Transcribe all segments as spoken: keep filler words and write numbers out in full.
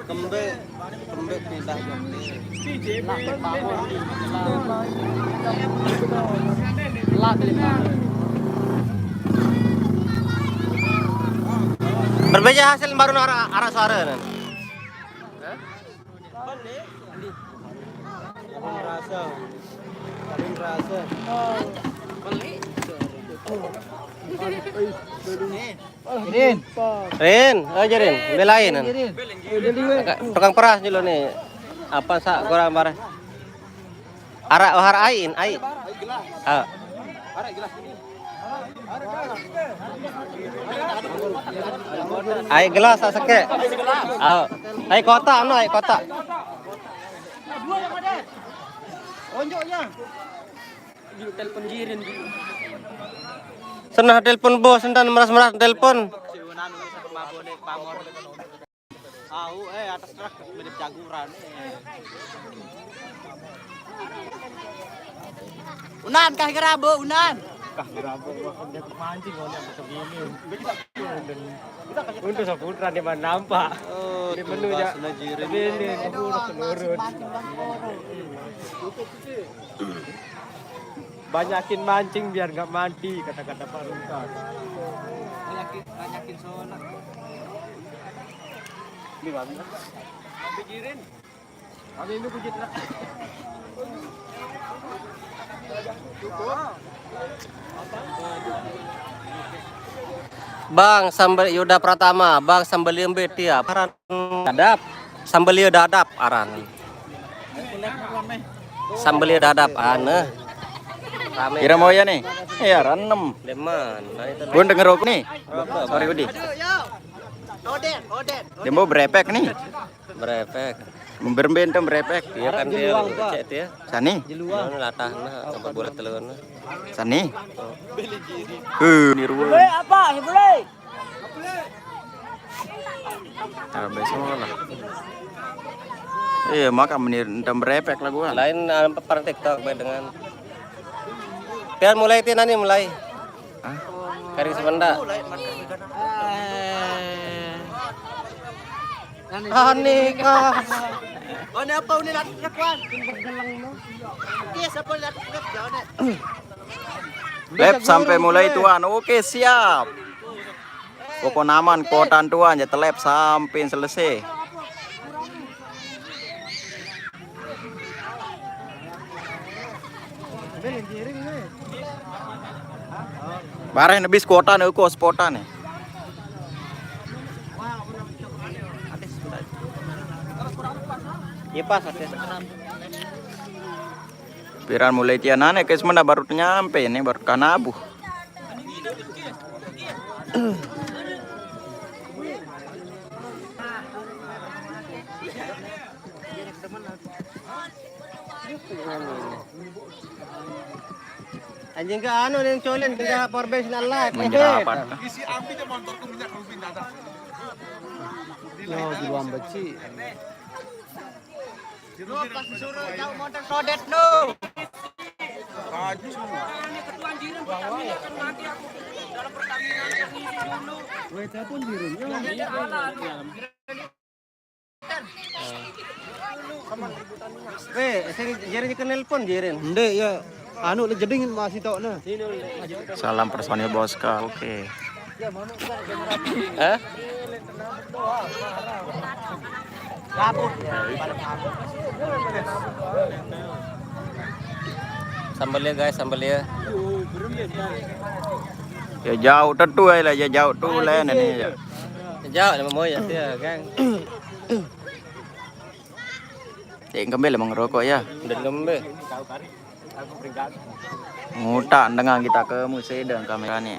Kembek, kembek pindah. Berbeda hasil baru arah, arah suara nih. Rasa. Rasa. Rin. Rin, oh Jerin, belain. Rin. Tukang peras dulu nih. Apa sa kurang marah? Ara, oh, ara ai, ai. Ah. Ai gelas sa seke. Ah. Ai kotak, anu ai kotak. Telepon Jirin. Senah telepon bos, entan meras-meras telepon. Au, eh, atas truk mirip jaguran. Unan, kah gerabo, Unan. Kah gerabo, dia mancing, oh, dia bisa gini. Untuk Saputra dia mana nampak. Oh, di menu ya. Ini, turun. Banyakin mancing biar nggak mati, kata-kata Pak Rutan. Banyakin, banyakin sono. Ini bagus. Pikirin. Kami ini kujit lah. Bang Sambal Yuda Pratama, Bang Sambal Lembe Tia, Paran Dadap, Sambal Dadap aran. Sambel dadap aneh. Rame. Kira mau ya nih? Iya, enam. Demen. Nah, itu. Bun denger aku nih. Sorry, Budi. Dembo berepek nih. Berepek. Berembe ente berepek. Iya kan dia cek dia. Sani. Mana latahna apa bola telurna? Sani. Eh, niruan. Boleh apa? Ya boleh. Nah, besok lah. Iya, maka menir entam berepek lah gua. Lain, ah, per TikTok bae dengan. Pian mulai ti nani mulai? Hah? Kari semenda. Anika. Oh, ini apa ini latihnya, Kwan? Iya, siapa latihnya? Jangan, eh. Lep sampai mulai, Tuan. Oke, siap. Pokok naman kuotan tuan ya telep sampai selesai. Bareh nebis kuota ne uko spota ne. Iya pas ada. Piran mulai tianane ke semena baru nyampe ini baru kanabu. Anjing ke anu yang colen ke power bank sinan live. Menjerapat. Isi ambil aja motorku minyak rubin dadah. Yo, di luar beci. Lu pas disuruh jauh motor sodet lu. Weh, telepon Jirin. Weh, sing Jirin ke nelpon Jirin. Ndek ya. Anu le jeding masih tok ne. Salam personil Boska. Oke. Hah? Sambel ya guys, sambel ya. Ya jauh tetu ya lah, ya jauh tu lah ini ya. Jauh nama moy ya, ya, geng. Cek kembel emang rokok ya. Dan kembel. Ngutak dengan kita ke musik dan kamera ni.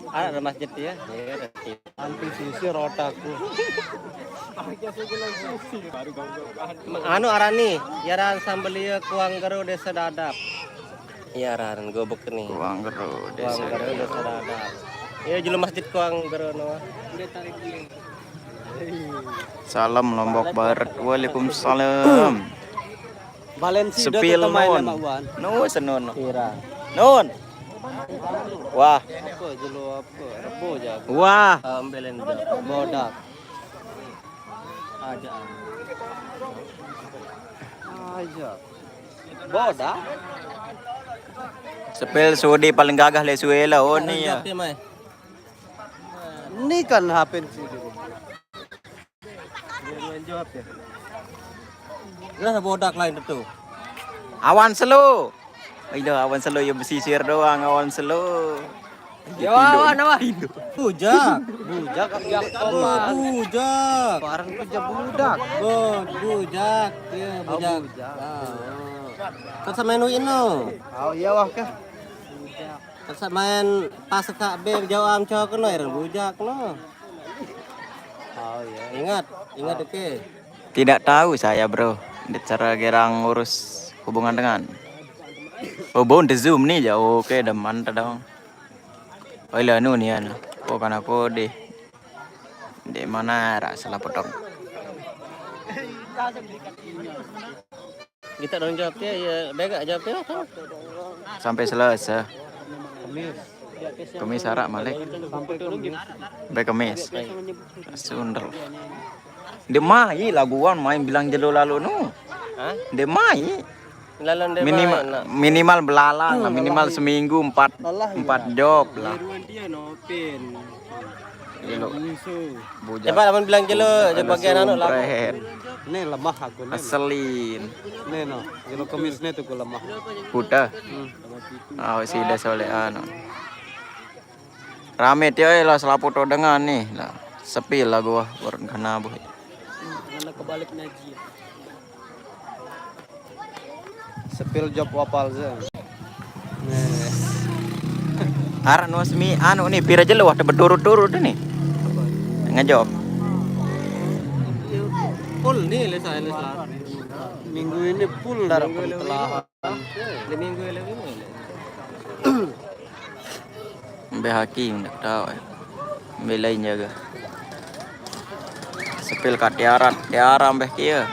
Ada masjid ya. Ya, ada. Anti sisir otakku. Anu arani, yaran sambelia Kuang Gero Desa Dadap. Iya, aran gobek nih. Kuang Gero Kuang Desa Gero Dadap. Desa Dadap. Iya, julu masjid Kuang Gero no. Salam Lombok Barat. Waalaikumsalam. Valencia Sepil non. No, senon. Kira. Non. Wah. Apa julu apa? Rebo jago. Wah. Ambilin bodak. Aja. Aja. Bodak. Sepil Sudi paling gagah le suela oh ni ya. Ini kan H P Sudi. Lah bodak lain itu. Awan selo. Ayo awan selo ya besisir doang awan selo. Ya awan awan. Bujak. Bujak apa? Bujak. Barang kerja budak. Bujak. Ya bujak. Kan sama nu ino. Oh iya wah kah. Kan sama pas ka be jauh am cok no irang bujak no. Oh iya. Ingat, ingat oke. Tidak tahu saya bro. Cara gerang ngurus hubungan dengan. Oh bon the zoom nih ya oke deman tadong. Oh ila nu nih anu. Oh kana kode. Di mana rak salah potong. Kita dong jawab ya, ya bega jawab ya kan. Sampai selesai. Kemis arak malik. Sampai kemis. Baik kemis. Sundel. Dia mai laguan main bilang jelo lalu nu. Hah? Dia mai. Lalu dia minimal main, minimal belalang lah, minimal seminggu empat empat job lah. Dia no pin. Gelo. Bujang. Coba lamun bilang gelo, coba bagian anu lah. Ini lemah aku nih. Keselin. Ini no, gelo kemis nih tuh gue lemah. Kuda. Hmm. Oh, si dah soleh anu. Rame tioi lah selaputo dengan nih. Lah, sepi lah gua, orang kena bu. Karena kebalik naji. Sepil job wapal se. Arak nuas mi anu nih pira jelo wah berturut-turut nih. Ngejob. Full nih lesa lesa. Minggu ini full darah pentelahan. Di minggu ini. Mbe haki ndak tahu. Mbe lain jaga. Sepil ka tiara, tiara mbe kia.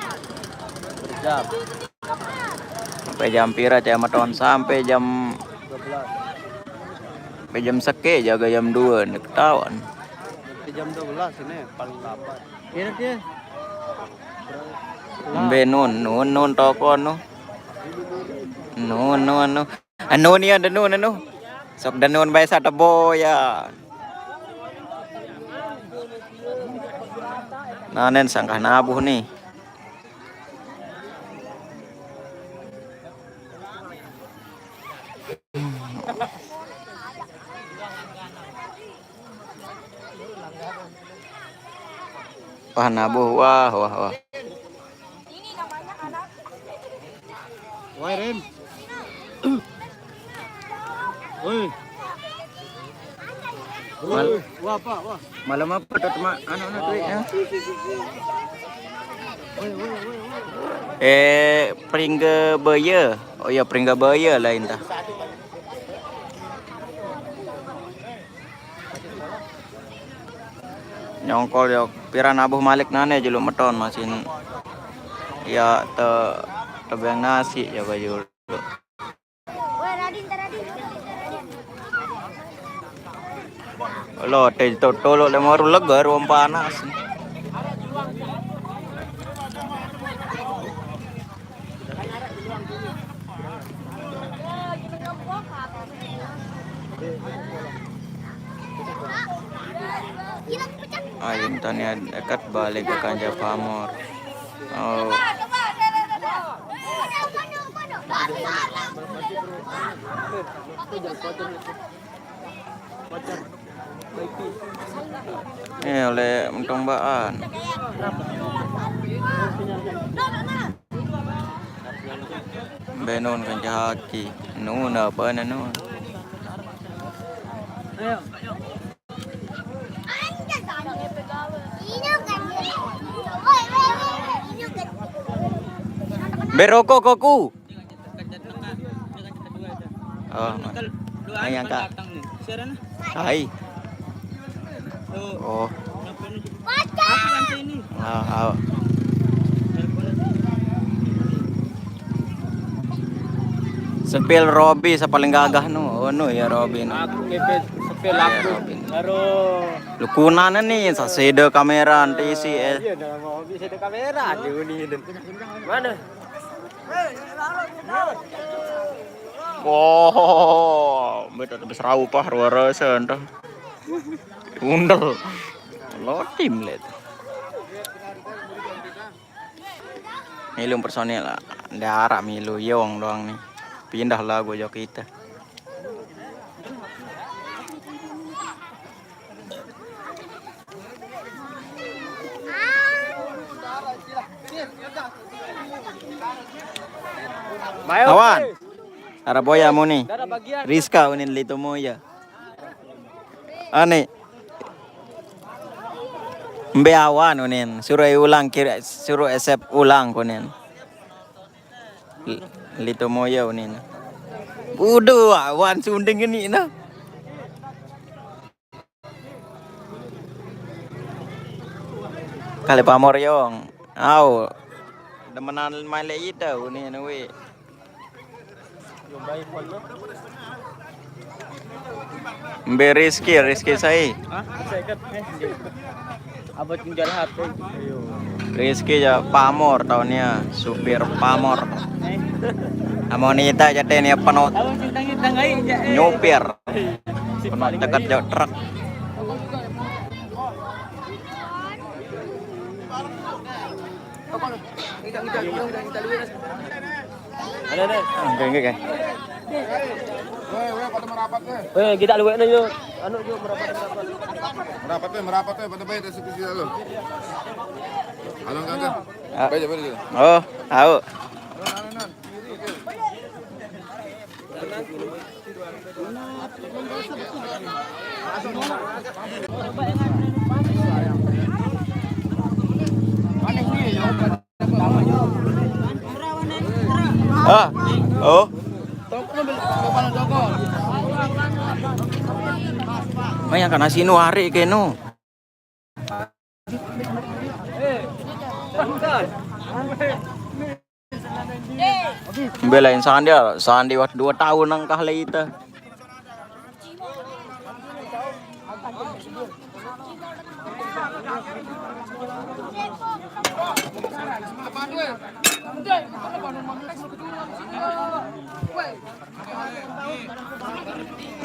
Berjam. Sampai jam pira cai maton sampai jam dua belas. Sampai jam seke jaga jam dua ndak tahu. Sampai jam dua belas ini paling lambat. Kira dia. Mbe nun nun nun toko nu. Nun nun nu. Anu ni ada nun anu. Sok danun bae sa tebo ya. Nanen sangkah nabuh ni. Wah nabuh wah wah wah. Woi Ren. Woi. Mal- Woi, wah apa? Wah. Malam apa tuh teman? Anak-anak tuh ya. Eh, Pringga Baya. Oh ya, Pringga Baya lain tah. Nyongkol ya pira nabuh malik nane julu meton masin ya te tebeng nasi ya baju. Lo te to tolo le moru legar wong panas. Ayun tania dekat balik ke kanja pamor. Oh. Eh oleh mentong baan. Benon kan jahaki. Nun apa na nun. Berokok koku. Oh, ayang kak. Hai. Oh. Ah, ah. Sepil Robi sa paling gagah nu. Oh, nu ya Robi nu. Aku ngepet sepil aku. Iya, Robi. Baru. Lukunana nih, sa sede kamera nanti isi eh. Iya, nama Robi sede kamera di uni. Mana? Wah, beta tuh besrau pah ruara senta. Undel. Lo tim let. Milu personil lah. Ndak arah milu yong doang nih. Pindah lagu jo kita. Awan. Ara boya muni. Rizka unin litu moya. Ani. Mbe awan unin. Suruh ulang kira, suruh esep ulang kunin. L-, litu moya unin. Udah awan sunding ini nah. Kali pamor yong. Au. Demenan main le ita unin we. Mbe Rizky, Rizky sai. Hah? Saya ikat, eh, di abad menjual H P. Rizky ya pamor tahunnya, supir pamor. Eh. Amonita jadi nih penuh. Tahu tentang tentang aja, eh. Nyupir. Penuh dekat jauh truk. Ada, ada. Oke, oke, oke. Weh, weh, pada merapat, weh. Weh, kita luwek nih, yuk. Anu, yuk, merapat, merapat. Merapat, weh, merapat, weh, pada baik eksekusi lo. Halo, Kakak. Ah. Baik, baik, baik. Oh, tahu. Ah, oh. Mayang kana sinu hari kenu. Belain Sandi, Sandi wah dua tahun nang kah lagi itu.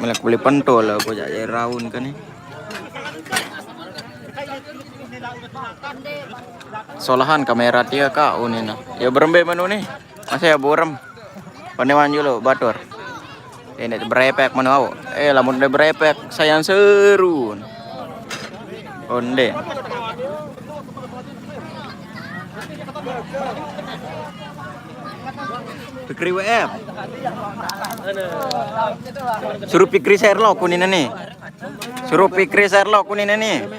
Melak beli pentol aku jak raun kan ni. Solahan kamera dia kak unin. Ya berembe menu nih. Masa ya burem. Panewan julu batur. Ini berepek menu au. Eh lamun de berepek sayang serun. Onde. Pikri W F. Suruh Pikri Sherlock kunin nih. Suruh Pikri Sherlock kunin nih.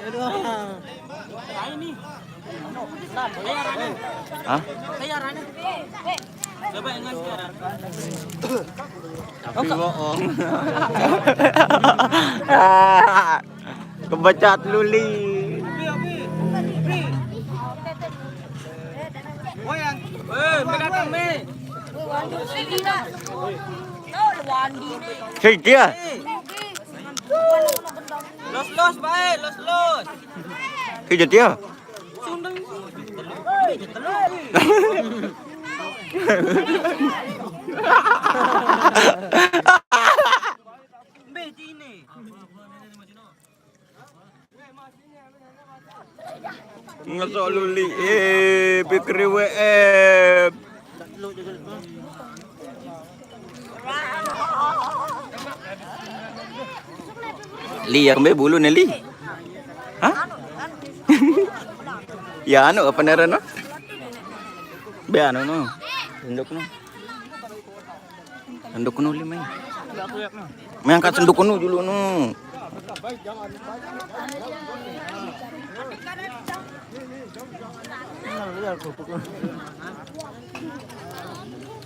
Hah? Tapi bohong. Kebecat luli. Hei dia. Los los bae, los los. Hei dia. Ngesok luli, eh, pikri W M. Li, yang be bulu ni, Li. Hah? Ya, anu, apa nara no? Be, anu, no. Sendok, no. Sendok, no, Li, mai. Mai angkat sendok, no, dulu, no.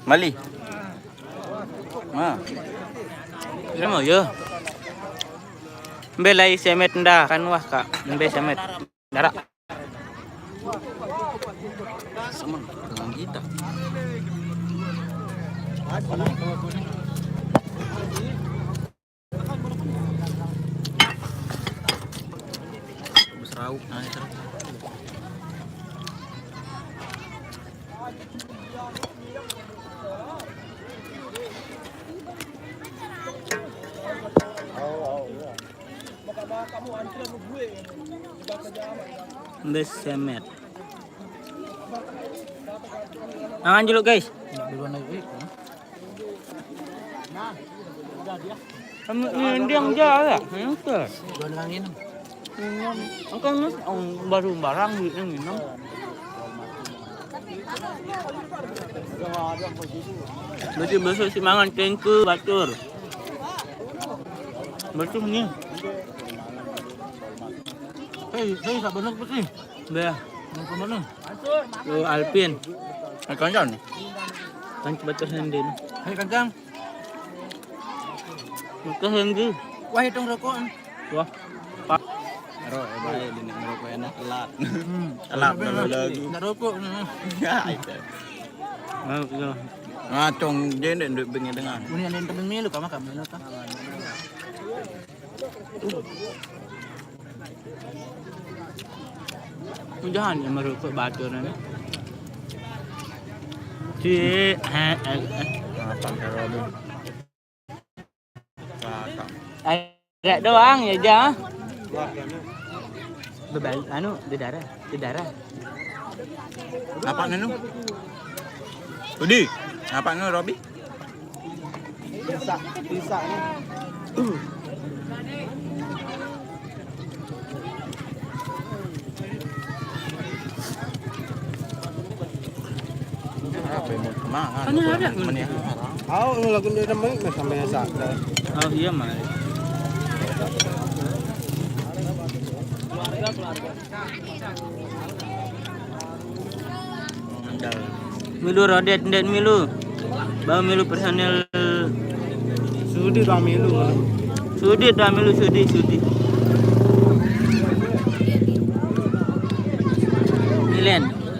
Mali. Ha. Terima ya. Mbe lai semet nda kan wah, Kak. Mbe semet. Dara. Sama dengan kita. Berserau, nah, itu. Mbe semet. Angan juluk, guys. Kamu ni dia yang jalan. Ini ke? Dua orang ini. Ini kan, oh, baru barang duit yang ini. Berarti besok si mangan kengke batur. Betul ni. Hei, hei, tak benar putih. Dah. Yang ke mana? Lu Alpin. Hai, kancang. Kan batur sendiri. Hai, kancang. Batur sendiri. Wah, hitung rokok. Wah. Pak. Ro, eh, baik, dia nak ngerokok enak, telat. Hmm. Telat, lalu lagi. Nak rokok ni. Ya, itu. Nah, ya. Ngacong je, dia duduk bengeng dengan. Ini ada yang temen milu, kamu, kamu, kamu. Jangan yang merokok batur ni. Cik, eh, eh, eh. Apa kalau dia? Kakak. Agak doang ya, Ja. Bebal, anu, dedara, dedara. Apa nenu? Udi, apa nenu, Robi? Pisah, pisah ni. Apa yang mau kemana? Kan ada. Mana yang haram? Au, lagu dia dah main, sampai yang sak dah. Oh, iya, Mai. Milu Rodet, ndet milu. Bang milu personil. Sudi bang milu. Sudi bang milu, Sudi, Sudi. Milen.